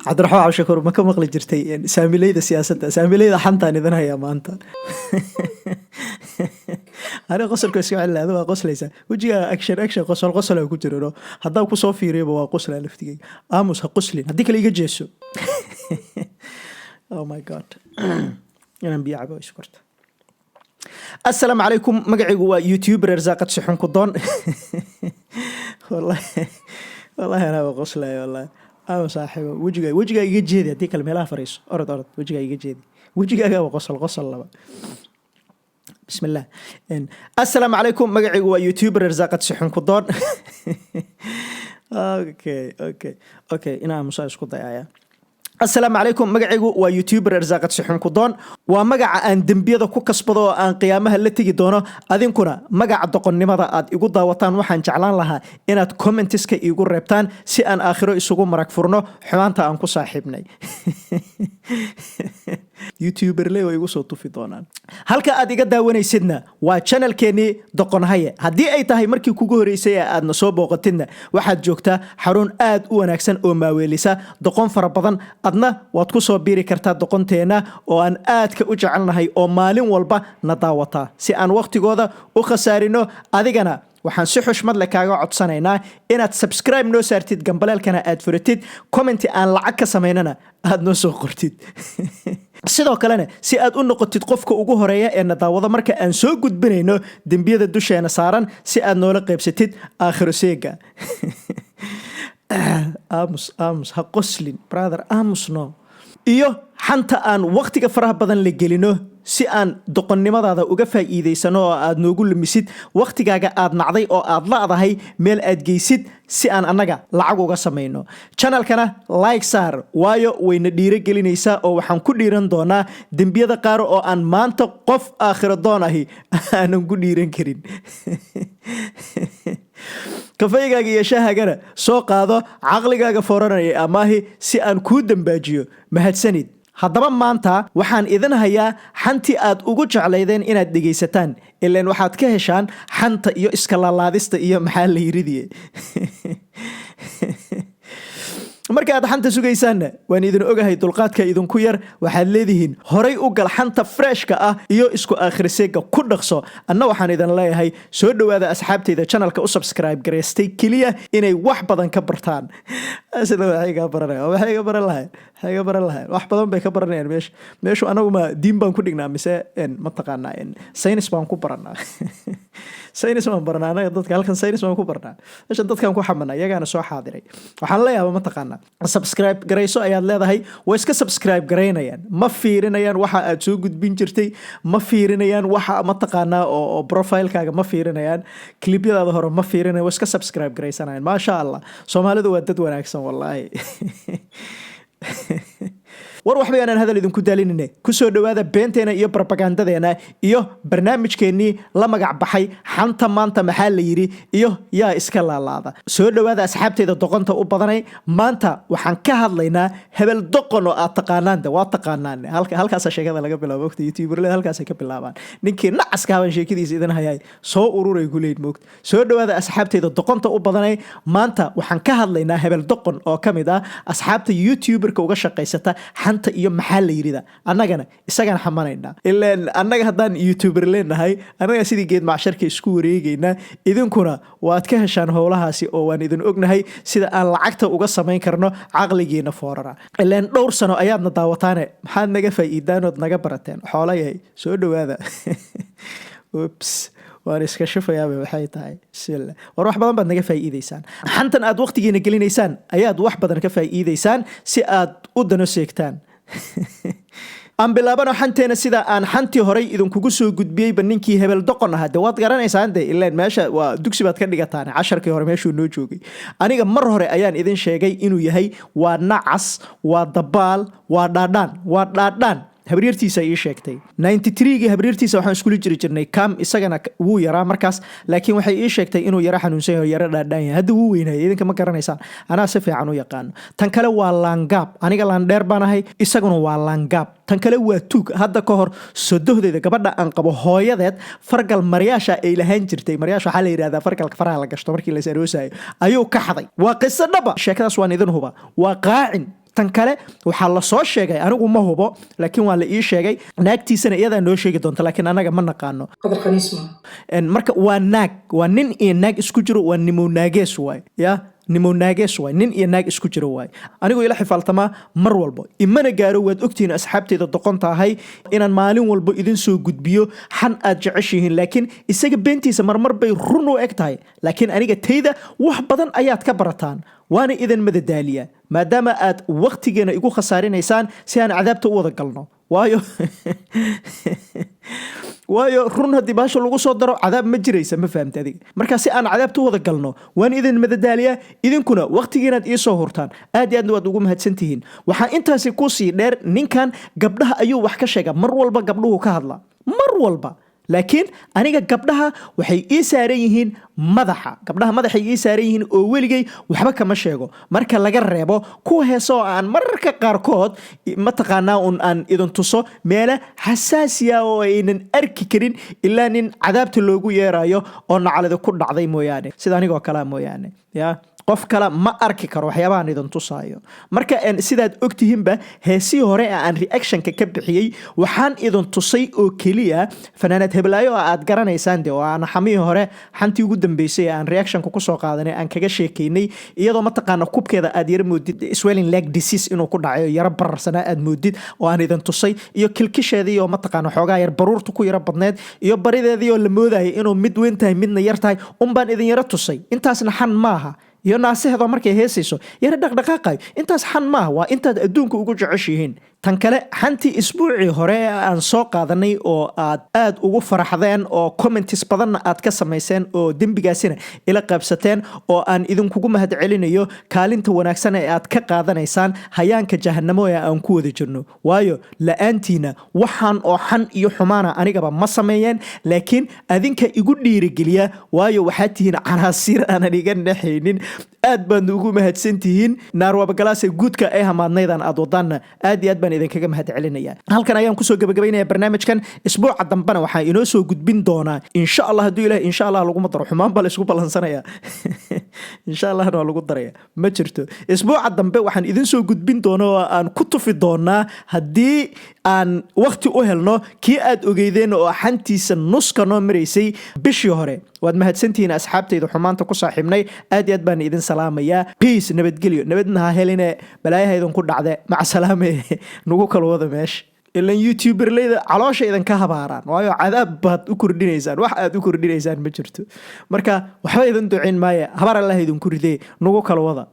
Cabdiraxmaan Cabdishakuur, ma ka maqli jirtay saamileyda siyaasadda? Saamileyda xantaan idin hayaa maanta. Aniga qosolka iska celina, adu waa qoslaysaa. Wejigaa action action, qosol qosola ku jiro. No, haddaan kusoo fiiriyaba waa qoslaa laftigeyga. Aamus, ha qoslin, haddii kale iga jeeso. Oh my God, inaan biyo cabo iskorta. Assalaamu calaykum, magacaygu waa YouTuber Arsaaqad Sixun ku doon. Wallahi wallahi anaa qoslaya, wallahi. Ama saaxiibo, wejigaa iga jeedi, haddii kale meelaha fariiso. Orod orod, wejigaa iga jeedi, wejigaaga waa qosol qosol laba. Bismillah. Assalaamu calaykum, magacaygu waa YouTuber Arsaaqad Sixun ku doon. Okay, inaa aamusaa isku dayaya. Assalaamu calaykum, magacaygu waa YouTuber Arsaaqad Sixun ku doon. Waa magaca aan dembiyada ku kasbado oo aan qiyaamaha la tegi doono. Adinkuna magaca doqonnimada aad igu daawataan, waxaan jeclaan lahaa inaad commentiska iigu reebtaan si aan aakhiro isugu marag furno xumaanta aan ku saaxiibnay. YouTuberle way igu soo tufi doonaan. Halka aad iga daawanaysidna waa channelkeenii Doqonhaye. Haddii ay tahay markii kugu horeysay ee aadna soo booqatidna, waxaad joogtaa xarun aad u wanaagsan oo maaweelisa doqon fara badan. Adna waad ku soo biiri kartaa doqonteenna oo aan aadka u jecelnahay oo maalin walba na daawataa si aan wakhtigooda u khasaarino. Adigana waxaan si xushmad leh kaaga codsanaynaa inaad subscribe noo saartid, gambaleelkana aad furatid, commenti aan lacag ka samaynana aad noo soo qortid. Sidoo kalena si aad u noqotid qofka ugu horeeya ee na daawado marka aan soo gudbinayno dembiyada dusheena saaran, si aad noola qaybsatid aakhiro seega. Aamus, aamus, ha qoslin brother, aamus. No iyo xanta aan wakhtiga faraha badan la gelino si aan doqonnimadaada uga faa'iidaysano oo aad noogu lumisid wakhtigaaga aad nacday oo aad la'dahay meel aad geysid, si aan annaga lacag uga samayno. Channelkana like saar, waayo wayna dhiiro gelinaysaa oo waxaan ku dhiiran doonaa dembiyada qaar oo aan maanta qof aakhiro doon ahi aanan ku dhiiran karin. Kafeygaaga iyo shaahagana soo qaado, caqligaaga foranaya amaahi si aan kuu dambaajiyo. Mahadsanid. Haddaba maanta waxaan idin hayaa xantii aad ugu jeclaydeen inaad dhegaysataan, ileen waxaad ka heshaan xanta iyo iskalaalaadista iyo maxaa la yiridiye. Marka aad xanta sugaysaanna, waan idin ogahay, dulqaadka idinku yar. Waxaad leedihiin, "Horay u gal xanta freshka ah iyo isku akhriseega ku dhaqso." Anna waxaan idin leeyahay, soo dhowaada asxaabteyda channelka u subscribe garaystay keliya inay wax badan ka bartaan. Sida waxay ga baranayaan, waxay ga baran lahayn, waxay ga baran lahayn, wax badan bay ka baranayaan meesha. Meeshu anagu ma diin baan ku dhignaa mise mataqaanaa saynis baan ku baranaa? Saynis baan baranaa anaga dadka halkan, saynis baan ku barnaa meeshan, dadkan ku xamana iyagaana soo xaadiray. Waxaan leeyahay, mataqaanaa, subscribe garayso ayaad leedahay, way iska subscribe garaynayaan. Ma fiirinayaan waxa aad soo gudbin jirtay, ma fiirinayaan waxa mataqaanaa oo profilekaaga ma fiirinayaan, clipyadaada hore ma fiirinayaan, way iska subscribe garaysanayaan. Maasha Allah, Soomaalidu waa dad wanaagsan wallaahi. War waxba aanan hadal idinku daalinine, kusoo dhowaada beenteena iyo barbagandadeena iyo barnaamijkeennii la magac baxay Xanta Maanta Maxaa La Yidhi iyo Yaa Iska Laalaada. Soo dhowaada asxaabteeda doqonta u badanay. Maanta waxaan ka hadlaynaa hebel doqon oo aad taqaanaan. De waa taqaanaan, halkaasa sheekada laga bilaabo mogta. YouTuberleda halkaasay ka bilaabaan. Ninkii nacaska haban sheekadiisa idin hayay, soo ururay kuleyn mogta. Soo dhowaada asxaabteeda doqonta u badanay. Maanta waxaan ka hadlaynaa hebel doqon oo ka mid ah asxaabta YouTuberka uga shaqaysata xanta iyo maxaa la yirida. Annagana isagaan xamanaynaa, ilaan annaga haddaan YouTuber leenahay, annaga sidii geed macsharka isku wareegaynaa. Idinkuna waad ka heshaan howlahaasi oo waan idin ognahay sida aan lacagta uga samayn karno caqligiina foorara. Ilaan dhowr sano ayaadna daawataane, maxaad naga faa'iidaanood naga barateen? Xoola yahay, soo dhowaada. Ups, waan iska shufayaaba. Waxay tahay, bismillah, war wax badan baad naga faa'iideysaan. Xantan aad waqtigiina gelinaysaan ayaad wax badan ka faa'iideysaan si aad u dano seegtaan. Aan bilaabano xanteena sida aan xantii horay idinkugu soo gudbiyeyba. Ninkii hebel doqon ahaa de waad garanaysaan de, ileen meesha waa dugsi baad ka dhigataan. Casharkii hore meeshuu noo joogay, aniga mar hore ayaan idin sheegay inuu yahay waa nacas, waa dabaal, waa dhaadhaan, waa dhaadhaan. Habaryartiisa ii sheegtay 93gii. Habaryartiisa waxaan iskula jiri jirnay kam, isagana wuu yaraa markaas, laakiin waxay ii sheegtay inuu yaro xanuunsan yahay oo yaro dhaadhaan yahay. Hadda wuu weynayay, idinka ma garanaysaan, anaa si fiican u yaqaano. Tan kale waa laangaab. Aniga laandheer baan ahay, isaguna waa laangaab. Tan kale waa tuug. Hadda ka hor sodohdeeda, gabadha aan qabo hooyadeed, fargal maryaasha ay lahaan jirtay, maryaasha waxaa la yidhahdaa fargalka faraha la gashto markii la is aroosayo, ayuu ka xaday. Waa qiso dhaba sheekadaas, waan idin huba. Waa qaacin. Tan kale, waxaa la soo sheegay, anigu ma hubo, laakiin waa la ii sheegay, naagtiisana iyadaa noo sheegi doonta, laakiin anaga ma naqaano. Qadar khaniis maaha. Marka waa naag, waa nin iyo naag isku jiro, waa nimownaagees waay, ya nimownaagees waay, nin iyo naag isku jiro waay. Anigoo ila xifaaltamaa mar walbo imana gaaro. Waad ogtihiin, asxaabteyda doqonta ahay, inaan maalin walbo idin soo gudbiyo xan aad jeceshihiin, laakiin isaga beentiisa marmar bay run u eg tahay, laakiin aniga tayda wax badan ayaad ka barataan, waana idin madadaaliya, maadaama aad wakhtigeena igu khasaarinaysaan si aan cadaabta u wada galno. Waayo run haddii baasha lagu soo daro, cadaab ma jiraysa, ma fahamta adiga? Marka si aan cadaabta u wada galno, waan idin madadaaliyaa, idinkuna wakhtigiinaad ii soo hurtaan. Aad iyo aadna waad ugu mahadsantihiin. Waxaa intaasi kusii dheer, ninkan gabdhaha ayuu wax ka sheega mar walba, gabdhuhu ka hadla mar walba, laakiin aniga gabdhaha waxay ii saaran yihiin madaxa, gabdhaha madaxay ii saaran yihiin, oo weligay waxba kama sheego, marka laga reebo kuwa heesa oo aan mararka qaarkood mataqaanaa un aan idin tuso meelo xasaasiya oo aynan arki karin ilaa nin cadaabta loogu yeerayo oo nacalida ku dhacday mooyaane, sida anigoo kalea mooyaane, ya qof kale ma arki karo waxyaabahan idin tusaayo. Marka sidaad ogtihiinba, heesihii hore ee aan reactionka ka bixiyey waxaan idin tusay oo keliya fanaanad heblaayo oo aad garanaysaan de, oo aan xamihii hore, xantii ugu dambeysay ee aan reactionka kusoo qaadanay, aan kaga sheekeynay, iyadoo mataqaana kubkeeda aad yara moodid swelling leg disease inuu ku dhacay oo yaro bararsanaa aad moodid, oo aan idin tusay, iyo kilkisheedii oo mataqaana xoogaa yar baruurta ku yaro badneed, iyo barideedii oo la moodayay inuu mid weyn tahay midna yar tahay, unbaan idin yaro tusay. Intaasna xan maaha. Iyo naasaheedoo markay heesayso yara dhaqdhaqaaqayo, intaas xan maaha, waa intaad adduunka ugu jeceshihiin. Tan kale, xantii isbuucii hore ee aan soo qaadanay oo aad aad ugu faraxdeen oo comments badanna aad ka samayseen oo dembigaasina ila qaybsateen, oo aan idinkugu mahad celinayo kaalinta wanaagsan ee aad ka qaadanaysaan hayaanka jahanamo ee aan ku wada jirno, waayo la-aantiina waxaan oo xan iyo xumaana anigaba ma sameeyeen, laakiin adinka igu dhiirigeliya, waayo waxaad tihiin canaasiir aanan iga naxaynin. Aad baadna ugu mahadsantihiin. Naarwaabagalaase guudka ee hamaadnaydan aad wadaanna aad iyo aad baan idinkaga mahad celinaya. Halkan ayaan kusoo gabagabaynaya barnaamijkan. Isbuuca dambena waxaa inoo soo gudbin doonaa, insha Allah, hadduu Ilaah, insha Allah laguma daro, xumaan baa la isku ballansanaya, insha Allahna waa lagu daraya, ma jirto. Isbuuca dambe waxaan idin soo gudbin doona oo aan ku tufi doonaa, haddii aan wakti u helno, kii aad ogeydeen oo xantiisa nuska noo maraysay bishii hore. Waad mahadsantihiin, asxaabtayda xumaanta ku saaxiibnay. Aad iyo aad baan idin salaamayaa. Peace, nabadgelyo. Nabadna ha heline, balaayaha idinku dhacde. Maca salaame, nagu kala wada meesha. Ilan youtuberleyda caloosha idinka habaaraan, waayo cadaab baad u kordhinaysaan, wax aad u kordhinaysaan ma jirto. Marka waxba idin ducin maaya, habaar Allah idinku ridee, nagu kala wada.